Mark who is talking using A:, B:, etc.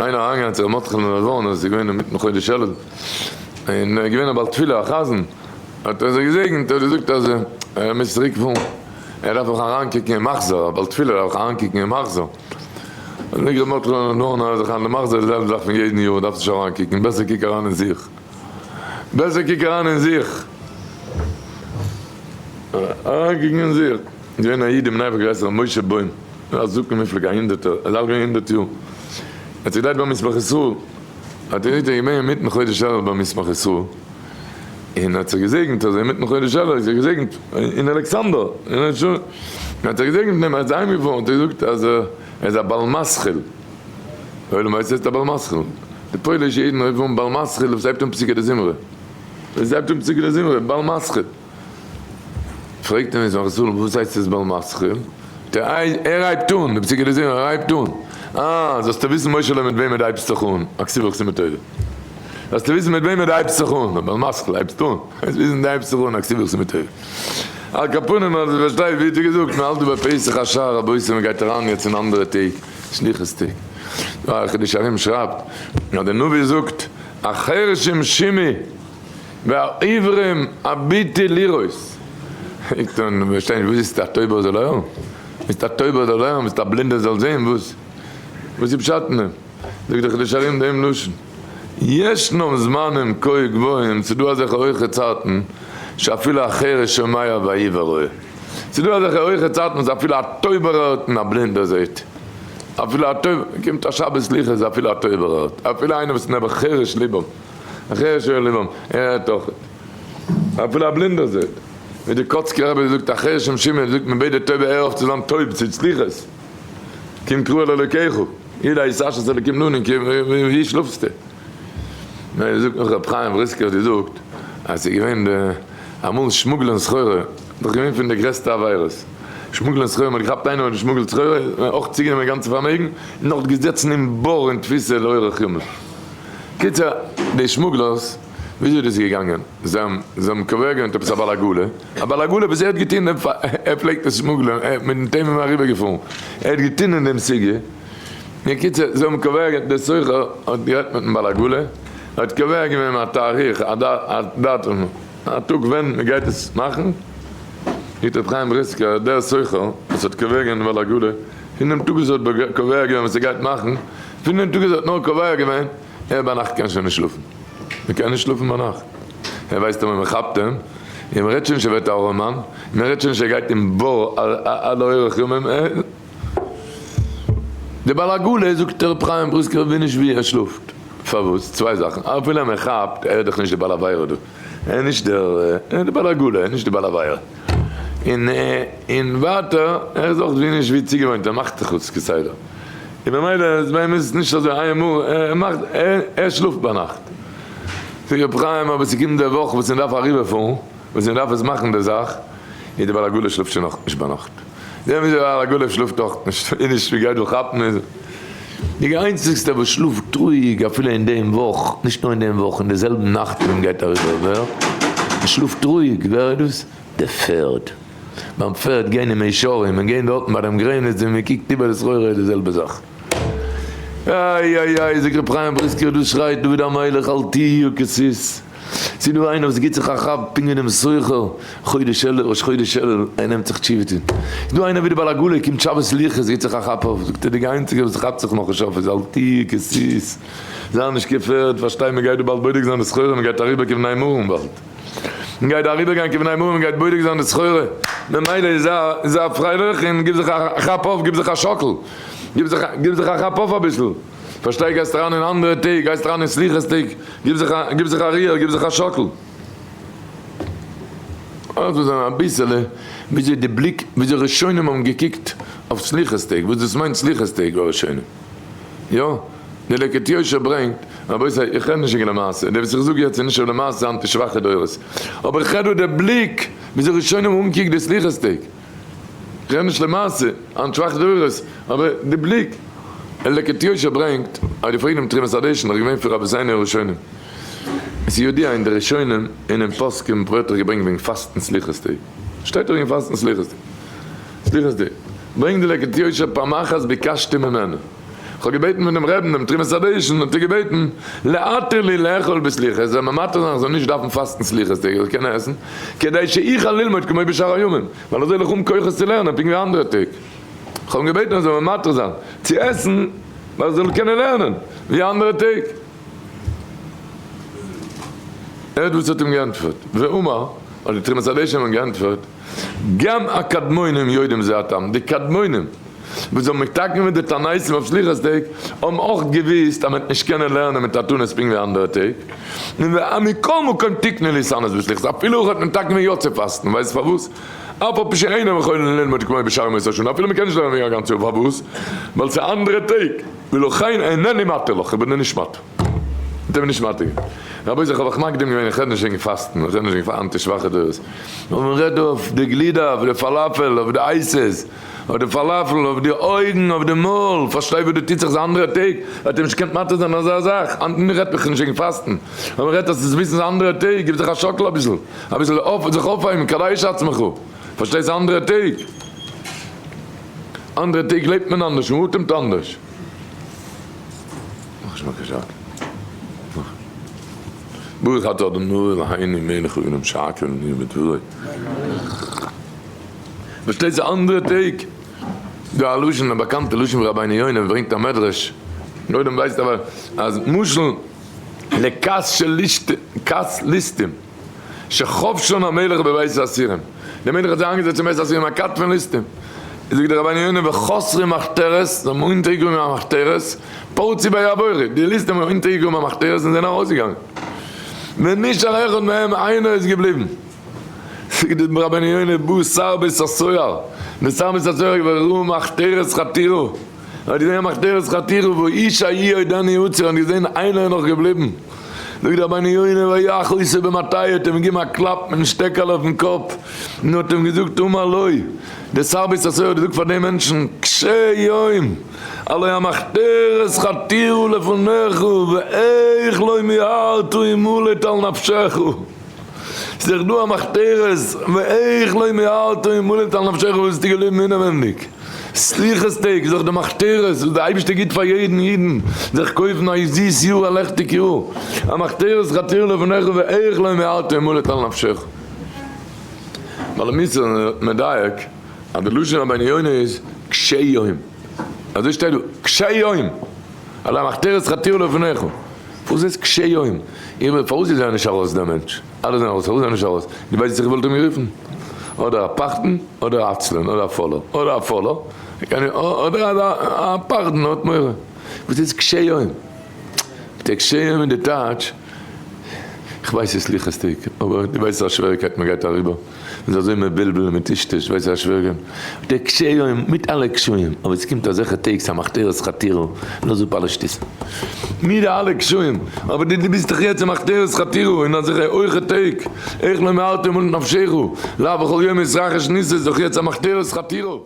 A: איינער אריינגעגאנגען צו ר' מרדכי'לע נאדווארנער, עס איז געווען אינמיטן חודש אלול, און ער איז געווען א בעל תפילה א חזן, האט ער זיך געזעגנט, האט ער געזאגט אז ער מוז צוריק פארן, ער דארף אויך אריינקוקן אין מחזור, א בעל תפילה דארף אויך אריינקוקן אין מחזור, זאגט ר' מרדכי'לע נאדווארנער אז די מחזור איז די זעלבע זאך פון יעדן יאר, דארפסט נישט אריינקוקן, בעסער קוק אריין אין זיך, בעסער קוק אריין אין זיך, אריינקוקן אין זיך, געווען א איד אין בני ברק געהייסן ר' משה בוים. א זקן מופלג א הונדערטער, ער איז אלט געווען הונדערט יאר, ער האט זיך געדרייט ביים ישמח ישראל, האט ער געזאגט ער איז געווען אינמיטן חודש אלול ביים ישמח ישראל, און האט זיך געזעגנט אזוי אינמיטן חודש אלול האט זיך געזעגנט אין אלכסנדר, און האט זיך געזעגנט מיט אים, ער איז אהיים געפארן האט ער געזאגט אז ער איז א בעל משכיל, דער עולם ווייסט ווער איז א בעל משכיל, די פוילישע אידן רופן אן בעל משכיל וואס הייבט אן פסוקי דזמרה, וואס הייבט אן פסוקי דזמרה, בעל משכיל. פרעגט אים ישמח ישראל וואס הייסט עס בעל משכיל? ער הייבט אן, די פסוקי דזמרה, ער הייבט אן, אה, זאלסטו וויסן משה'לע מיט וועמען דו הייבסט זיך אן, א כתיבה וחתימה טובה. זאלסטו וויסן מיט וועמען דו הייבסט זיך אן, א בעל משכיל הייבסט אן, זאלסט וויסן דו הייבסט זיך אן, א כתיבה וחתימה טובה. על כל פנים אז איר פארשטייט ווי האט איר געזאגט, מען האלט דא ביי פסח השער רבותי מען גייט אריין יעצט אין אנדערע טעג, סליחות טעג. דער חידושי הרי"ם שרייבט אז דער נביא זאגט החרשים שמעו והעיוורים הביטו לראות. זאגט און פארשטיי נישט וואס איז א טויבער זאל הערן? ביסט א טויבער זאל הערן? ביסט א בלינדער זאל זעהן? וואס וואס איז פשט אין דעם? זאגט דער חידושי הרי"ם דעם לשון ישנם זמנים כה גבוהים ס'דא אזעלכע הויכע צייטן שאפילו החרש שומע והעיוור רואה ס'דא אזעלכע הויכע צייטן וואס אפילו א טויבער הערט און א בלינדער זעהט אפילו א טויבער קומט א שבת סליחות אפילו א טויבער הערט אפילו איינער וואס איז נעבעך חרש לבם החרש היה לבם, ער הערט אויך. אפילו א בלינדער זעט. ווי די קאצקער רבי זאגט החרשים שמעו, זאגט מען בעט די טויבע הער אויף צו זיין טויב צו סליחות. כי קרא אל אלוקיך, ידע יששת אלוקים לנו, כי ווי שלאפסטו? נאר ער זאגט נאך רבי חיים בריסקער האט געזאגט אז ס'איז געווען די אמאל שמוגלען סחורה, דאך געווען פון די גרעסטע עבירות, שמוגלען סחורה, מ'האט געכאפט איינער האט געשמוגלט סחורה, אויך צוגענומען גאנצע פארמעגן, און נאך געזעצן אין בור אין תפיסה לאורך ימים. קיצור, די שמוגלערס, וויאזוי איז דאס געגאנגען? זיי האבן זיי האבן קובע געווען עפעס א בעל עגלה, א בעל עגלה וואס ער האט געטון דעם פאר, ער פלעגט עס שמוגלען, ער האט מיטן תימן אריבער געפארן, ער האט געטון אין דעם סוגיא, און קיצור, זיי האבן קובע געווען, דער סוחר האט גערעדט מיטן בעל עגלה, ער האט קובע געווען א תאריך, א דאטום, א טאג ווען מען גייט עס מאכן, זאגט רבי חיים בריסקער, דער סוחר וואס האט קובע געווען דעם בעל עגלה, פון דעם טאג וואס ער האט קובע געווען וואס ער גייט מאכן, פון דעם טאג איז ער האט נאר קובע געווען, ער ביינאכט קען שוין נישט שלאפן. מען קען נישט שלאפן ביינאכט. ער ווייסט אז מען כאפט אים, און מען רעדט שוין נישט ער ווערט א ארעמאן, און מען רעדט שוין נישט ער גייט אין בור על אורך ימים. די בעל עגלה זאגט ר' חיים בריסקער ווי נישט ווי ער שלאפט. פארוואס? צוויי זאכן, אפילו מען כאפט, ער איז דאך נישט די בעל עבירה דא. ער איז נישט דער, ער איז די בעל עגלה, ער איז נישט די בעל עבירה. און און ווייטער, ער איז אויך ווי נישט ווי צוגעוואוינט, ער מאכט זיך אויס כסדר. און ממילא איז ביי אים איז עס נישט אזוי איין מאל, ער מאכט, ער שלאפט ביינאכט. זאג רבי חיים, אבער ס'קומט די וואך וואס מ'דארף אריבערפארן, וואס מ'דארף עס מאכן די זאך, איז די בעל עגלה שלאפט שוין אויך נישט ביינאכט. דער וואס איז בעל עגלה שלאפט אויך נישט, איז נישט מ'גייט דא כאפן איז. די איינציגסטע וואס שלאפט רואיג אפילו אין דעם וואך, נישט נאר אין דעם וואך, אין די זעלבן נאכט ווען מ'גייט אריבער, ווער? שלאפט רואיג, ווער איז דאס? די פערד. ביים פערד גיין אין מישרים און גיין דארטן ביי דעם גרעניץ ווי מען קוקט איבער די סחורה איז די זעלבע זאך. איי איי איי זאגט רבי חיים בריסקער דא שרייט דוד המלך אל תהיו כסוס. ס'איז דא איינער וואס גיט זיך א כאפ פונקט ווי דעם סוחר חודש אלול ראש חודש אלול ער נעמט זיך תשובה טון. איז דא איינער ווי די בעל עגלה קומט שבת סליחות גיט זיך א כאפ אויף זאגט ער די איינציגער וואס כאפט זיך נאכנישט אויף איז אל תהיו כסוס. זיי נישט קיין פערד פארשטיי מען גייט דא באלד בודק זיין די סחורה מען גייט אריבער כבני מרון באלד. מען גייט אריבער גיין כבני מרון מען גייט בודק זיין די סחורה, ממילא איז זיי פרייליך און גיב זיך א כאפ אויף, גיב זיך א שאקל, גיב זיך גיב זיך א כאפ אויף אביסל, פארשטיי גייסט אריין אין אנדערע טעג, גייסט אריין אין סליחות טעג, גיב זיך א גיב זיך א ריר, גיב זיך א שאקל. אזוי זיין אביסעלע וויאזוי די בליק וויאזוי ראשונים האבן געקוקט אויף סליחות טעג, וואס דאס מיינט סליחות טעג ביי ראשונים. יא, די לקט יושר ברענגט, רבותי איך רעד נישט וועגן למעשה, די וואס איך זאג יעצט איז נישט אויף למעשה היינט די שוואכע דורות, אבער איך רעד דא די בליק וויאזוי ראשונים האבן אנגעקוקט די סליחות טעג, איך רעד נישט למעשה, היינט שוואכע דורות, אבער די בליק, די לקט יושר ברענגט, אז די פרעגן דעם תרומת הדשן, נאך געווען פון רבותינו הראשונים, עס איז ידוע אין די ראשונים און אין פוסקים ווערט דאך געברענגט וועגן פאסטן סליחות טעג, שטייט דאך וועגן פאסטן סליחות טעג. סליחות טעג, ברענגט די לקט יושר פעם אחת ביקשתי ממנו. כ'האב געבעטן פון דעם רעבן דעם תרומת הדשן האט ער געבעטן להתיר לי לאכול בסליחות זאל מיר מתיר זיין איך זאל נישט דארפן פאסטן סליחות טעג איך זאל קענען עסן כדי שאוכל ללמוד כמו בשאר הימים ווייל אזוי וועל איך האבן כוחות צו לערנען פונקט ווי אנדערע טעג. כ'האב אים געבעטן ער זאל מיר מתיר זיין צו עסן ווייל איך זאל קענען לערנען ווי אנדערע טעג. הערט וואס האט אים געענטפערט, ואמר, האט די תרומת הדשן אים געענטפערט, גם הקדמונים יודעים זה הטעם, די קדמונים וואס האבן מתקן געווען די תעניתים אויף סליחות טעג, האבן אויך געוואוסט אז מען וועט נישט קענען לערנען מיט א תענית פונקט ווי אנדערע טעג, און ומכל מקום תקנו להתענות בסליחות, אפילו אויך האט מען מתקן געווען יא צו פאסטן, ווייסט פארוואס? אף על פי שאינם יכולין ללמוד כמו בשאר ימות השנה, אפילו מען קען נישט לערנען ווי א גאנץ יאר, פארוואס? ווייל ס'איז אנדערע טעג, ולכן אינני מתיר לך, איך בין דיר נישט מתיר. האט ער מיר נישט מתיר געווען. רבותי איך האב אייך מקדים געווען, איך רעד נישט וועגן פאסטן, איך רעד נישט וועגן אנטי שוואכע דורות, נאר מען רעדט דא אויף די גלידה, אויף די פאלאפעל, אויף די אייסעס, אויף די פאלאפל, אויף די אויגן, אויף די מויל, פארשטיי וואס דא טוט זיך, ס'איז אנדערע טעג, האט איר נישט געקענט מתיר זיין אזא זאך, מען רעדט בכלל נישט וועגן פאסטן, נאר מען רעדט אז ס'איז וויסן ס'איז אנדערע טעג, גיב זיך א שאקל אביסל. אביסל אויף זיך אויפהייבן קדש עצמך, פארשטייסט אנדערע טעג, אנדערע טעג לעבט מען אנדערש, מען אטעמט אנדערש. מאך נישט מער קיין שאקל. מאך. ברוך אתה אדוני אלהינו מלך העולם שהכל נהיה בדברו. פארשטייסט אנדערע טעג. דא א לשון, א באקאנטע לשון פון רבינו יונה ברענגט א מדרש, דער עולם ווייסט אבער אז משל לכס של כס ליסטים. שחבשן המלך בבית האסירים, דער מלך האט זיי איינגעזעצט אין בית האסירים א כת פון ליסטים, זאגט דער רבינו יונה וחסרי מחתרת, זיי האבן אונטערגעגראבן א מחתרת, פרצו ויעבורו, די ליסטים האבן אונטערגעגראבן א מחתרת און זענען ארויסגעגאנגען, ונשאר אחד מהם, איינער איז געבליבן, זאגט דער רבינו יונה בא שר בית הסוהר, דער שר בית הסוהר וראה מחתרת חתירה, ער האט געזען א מחתרת חתירה והאיש ההוא עודנו עצור, ער האט געזען איינער איז נאך געבליבן, זאגט רבינו יונה ויך אותו במטהו, האט אים געגעבן א קלאפ מיטן שטעקעלע אויפן קאפ, און האט אים געזאגט אמר לו, דער שר בית הסוהר האט געזאגט פאר דעם מענטשן, קשה יום, הלא המחתרת חתירה לפניך, ואיך לא מיהרת המלט על נפשך. ס'איז דאך דא א מחתרת, ואיך לא מיהרת המלט על נפשך, וואס ביסטו געבליבן אינעווענדיג? סליחות טעג איז דאך די מחתרת וואס די אייבערשטער גיט פאר יעדן אידן זיך קויפן א זיס יאר א לעכטיג יאר, המחתרת חתירה לפניך ואיך לא מיהרת המלט על נפשך. בעל המוסר מדייק אז די לשון רבינו יונה איז קשה יום, אזוי שטייט דא קשה יום, על המחתרת חתירה לפניך. וואס איז קשה יום? איך בין פארוואס איז ער נישט ארויס דער מענטש? אלע זענען ארויס פארוואס איז ער נישט ארויס? דו ווייסט וואס איך וואלט אים גערופן? אדער א פחדן אדער א עצלן אדער א פאלער אדער א פאלער אדער א פחדן האט מורא. וואס איז קשה יום? די קשה יום איז די טייטש איך ווייס ס'איז סליחות'דיג אבער דו ווייסט א שוועריקייט מען גייט אריבער. מ'איז אזוי מבולבל מיט טשטוש, ווייסט א שווערע די קשיים מיט אלע קשיים, אבער ס'קומט אזעלכע טעג ס'א מחתרת חתירה, לאז אפ אלע שטותים מיט די אלע קשיים, אבער די ביסט דאך יעצט אין מחתרת חתירה אין אזעלכע הויכע טעג, איך לא מיהרתי אמונת נפשך, לאו בכל יום יתרחש ניסא איז דאך יעצט א מחתרת חתירה.